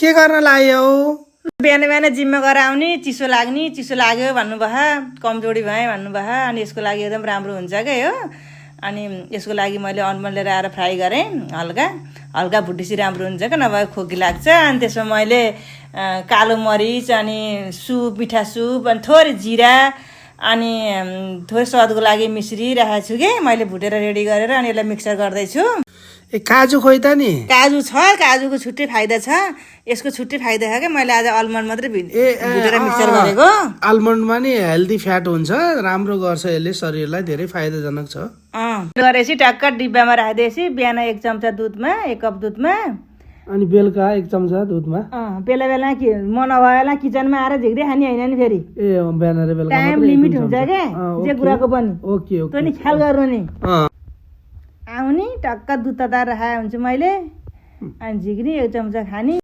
के गर्न लाग्यो? बिहान बिहान जिममा गएर आउने, चिसो लाग्यो भन्नुभयो, कमजोरी भएँ भन्नुभयो। अनि यसको लागि एकदम राम्रो हुन्छ क्या हो। अनि यसको लागि मैले अलमोन्ड लिएर आएर फ्राई गरेँ, हल्का भुटेसी राम्रो हुन्छ क्या, नभए खोकी लाग्छ। अनि त्यसमा मैले कालो मरिच अनि मिठा सुप अनि थोरै जिरा अनि थोरै स्वादको लागि मिश्री राखेको छु कि मैले भुटेर रेडी गरेर। अनि यसलाई मिक्सर गर्दैछु। काजु खोइ त नि? काजु छ, काजुको छुट्टै फाइदा छ, यसको छुट्टै फाइदा छ क्या। मैले आज अलमोन्ड मात्रै भुटेर मिक्सर गरेको। आलमन्डमा नि हेल्दी फ्याट हुन्छ, राम्रो गर्छ यसले, शरीरलाई धेरै फाइदाजनक छ। गरेपछि टक्क डिब्बामा राखिदिएपछि बिहान 1 चम्चा दुधमा, 1 कप दुधमा, अनि बेलुका 1 चम्चा दुधमा। बेला बेला म नभएला किचनमा आएर झिक्दै खाने होइन नि फेरि। बिहान र बेलुका टाइम लिमिट हुन्छ क्या जे कुराको पनि। ओके त्यो नि ख्याल गर्नु नि। आउने टक्क दुध तताएर राखेको हुन्छु मैले, अनि झिक्ने 1 चम्चा खाने।